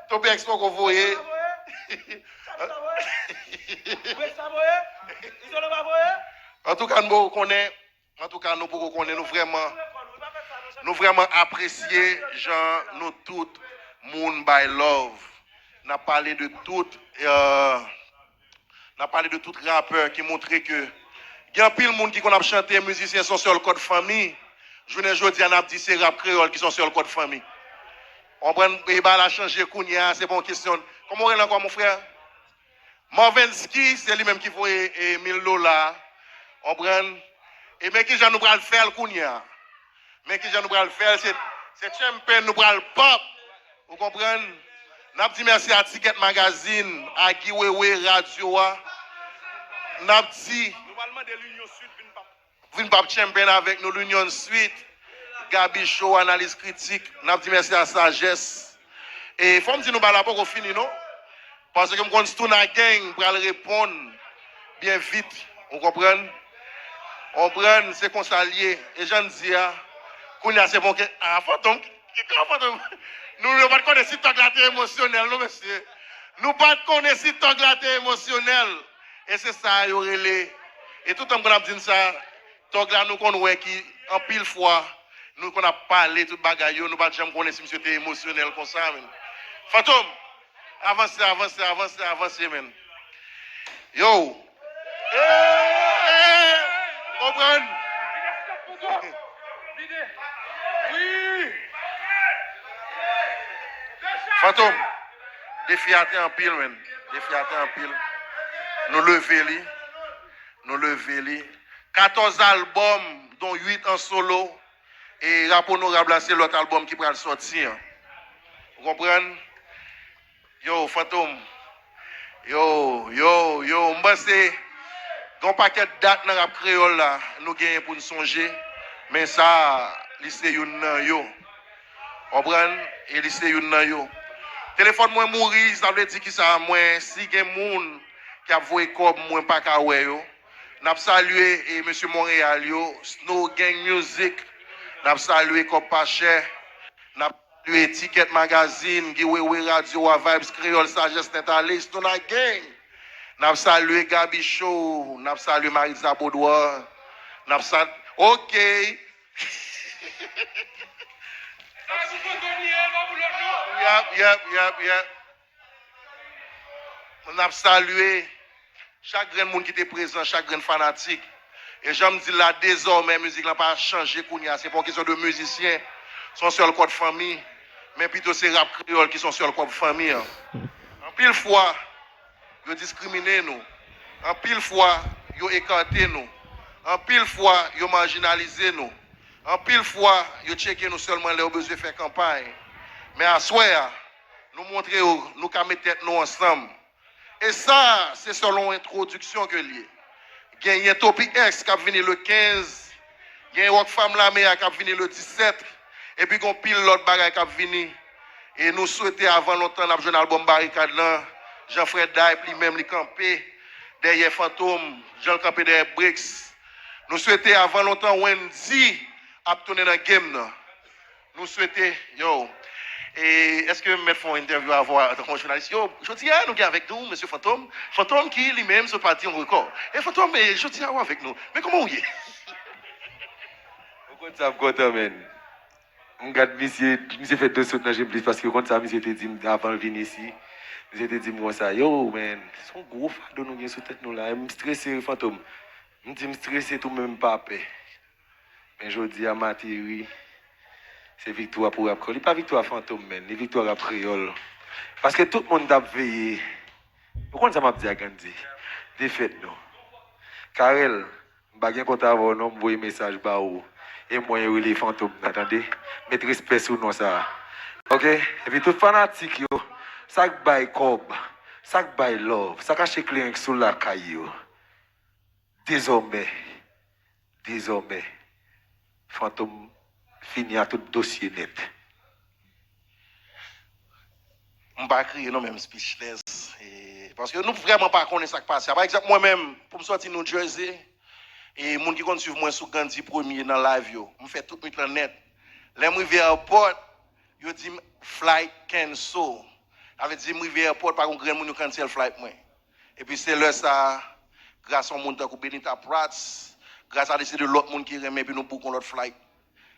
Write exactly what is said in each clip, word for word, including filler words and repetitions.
Toby X poko voye. Antouka, nou poko konnen, nou vrèman, nou vrèman apresye jan nou tout moun bay love. N ap pale de tout, euh, n ap pale de tout rapè ki montre ke gen anpil moun ki konn ap chante mizisyen se yon sèl kòd fanmi. Jounen jodi a, n ap di se rap kreyòl ki se yon sèl kòd fanmi. Konprann? E bagay la chanje kounye a, se pa yon kesyon. Kòman w rele ankò, mon frè? Marvensky, se li menm ki voye e, mil dola. Konprann? E men kijan nou pral fè l kounye a. Men kijan nou pral fè l. Se, se tchenpen nou pral pòp. Ou konprann? N ap di mèsi a Ticket Magazine, a Guy Wewe, radyo a. N ap di, nou pral mande Linyon Sid vin pap vin pap tchenpen avèk nou, Linyon Sid, Gaby Show, Analiz Kritik. N ap di mèsi a Sajès. E fò m di nou bagay la poko fini, non? Paske m konn Stouna Gang pral reponn byen vit. Ou konprann? Konprann? Se konsa l ye. E jan n di a, kounye a se bon ke, a, Fantom, ki, ki, Fantom? Nou, nou pa t konnen si tòg la te emosyonèl, non, mesye. Nou pa t konnen si tòg la te emosyonèl. E se sa yo rele. E toutan m konn ap di n sa, tòg la nou konn wè ki anpil fwa, nou konn ap pale tout bagay yo, nou pa t janm konnen si misye te emosyonèl konsa, menm. Fantom, avanse, avanse, avanse, avanse, menm. Yo. Hey! Konprann? Fantom, defi a te anpil, menm. Defi a te anpil. Nou leve li. Nou leve li. Katòz albòm, don uit an solo. E Rap Onorab la, se lòt albòm ki pral sòti an. Ou konprann? Yo, Fantom. Yo, yo, yo, m panse gen yon pakèt dat nan rap kreyòl la nou genyen pou n sonje, men sa, li se youn nan yo. Konprann? E li se youn nan yo. Telefòn mwen mouri, sa vle di kisa? Mwen, si gen moun k ap voye kòb, mwen pa ka wè yo. N ap salye, e, mesye Monreyal yo, Snow Gang Music. N ap salye Kòb Pa Chè. N ap salye Ticket Magazine, Guy Wewe, radyo a, Vibes Kreyòl, Sajès Nèt Ale, Stouna Gang. N ap salye Gaby Show. N ap salye Maritza Boudoir. N ap sal-, ok. Yap, yap, yap, yap. N ap salye chak grenn moun ki te prezan, chak grenn fanatik. E jan m di l la, dezòmè, mizik lan pa chanje kounye a. Se pa yon kesyon de mizisyen. Se yon sèl kòd fanmi. Men pito se rap kreyòl ki se yon sèl kòd fanmi an. Anpil fwa, yo diskrimine nou. Anpil fwa, yo ekate nou. Anpil fwa, yo majinalize nou. Anpil fwa, yo tcheke nou sèlman lè yo bezwen fè kanpay. Men aswè a, nou montre yo nou ka met tèt nou ansanm. E sa, se sèl yon entwodiksyon ke l ye. Genyen Toby X k ap vini le kenz, genyen Rockfam Lame a k ap vini le disèt, epi gen yon pil lòt bagay k ap vini. E nou swete avan lontan n ap jwenn albòm Barikad lan, jan frè Dype li menm li kanpe dèyè Fantom, jan l kanpe dèyè Brix. Nou swete avan lontan Wendy ap tounen nan game nan. Nou swete, yo. E èske m mèt fè yon entèvyou avè w antanke yon jounalis? Yo, jodi a, nou gen avèk nou mesye Fantom. Fantom ki, li menm, sot pati yon rekò. E Fantom, e, jodi a, ou avèk nou. Men kòman w ye? Ou konn sa, m kontan, menn. M gad misye, misye fè dlo sot nan je m plis, paske ou konn sa misye te di m avan l vin isi. Misye te di m konsa, yo, menn, se yon gwo fado nou gen sou tèt nou la. M strese, wi, Fantom. M di m strese tou, men m pa pè. Men jodi a, m ateri. Se viktwa pou Rap Kreyòl. Li pa viktwa Fantom, menn. Li viktwa Rap Kreyòl. Paske tout moun t ap veye. Ou konn sa m ap di a Gandhi? Defèt nou. Carel, m pa gen kont avè w non, m voye mesaj ba ou. E mwen rele Fantom nan, tande? Met respè sou non sa a. Oke? Epi tout fanatik yo, sa k bay kòb, sa k bay love, sa k achte kleren k sou lakay yo. Dezòmè, dezòmè, Fantom fini a tout dosye nèt. M pa kriye non, men m speechless. E, paske nou vrèman pa konnen sa k pase a. Pa egzanp, mwen menm, pou m sòti New Jersey, e moun ki konn swiv mwen sou Gandhi Premier nan live yo, m fè tout nwit lan nèt. Lè m rive airport, Yo di m flight cancel. Sa vle di m rive airport, pa gen grenn moun yo cancel flight mwen. Epi se lè sa, gras yon moun tankou Benita Prats, gras a de se de lòt moun ki renmen, epi nou book yon lòt flight.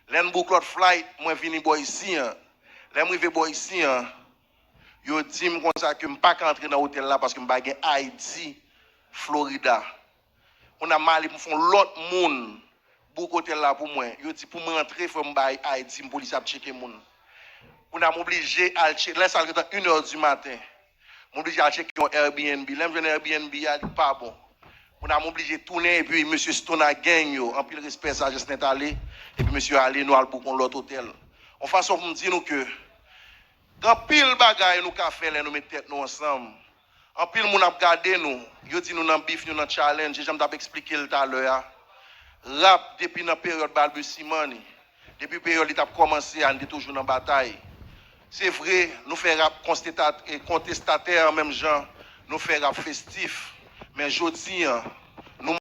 Lè n book lòt flight, mwen vini bò isi an. Lè m rive bò isi an, yo di m konsa ke m pa ka antre nan otèl la paske m pa gen I D Florida. Kounye a m ale pou m fè yon lòt moun book otèl la pou mwen. Yo di pou m rantre, fò m bay I D m, polis ap tcheke moun. Kounye a m oblije al tcheke, lè sa l gentan inè di maten. M oblije al tcheke yon Airbnb. Lè m jwenn Airbnb a, li pa bon. Kounye a m oblije tounen epi mesye Stona Gang yo, anpil respè Sajès Nèt Ale, epi mesye yo ale, nou al book yon lòt otèl. Yon fason pou m di nou ke gen anpil bagay nou ka fè lè nou met tèt nou ansanm. Anpil moun ap gade nou, yo di nou nan bif, nou nan challenge, e jan m t ap eksplike l talè a. Rap depi nan peryòd balbusimani, depi peryòd li t ap kòmanse a, n te toujou nan batay. Se vre, nou fè rap konsteta- e kontestatè an menm jan nou fè rap festif. Men jodi an,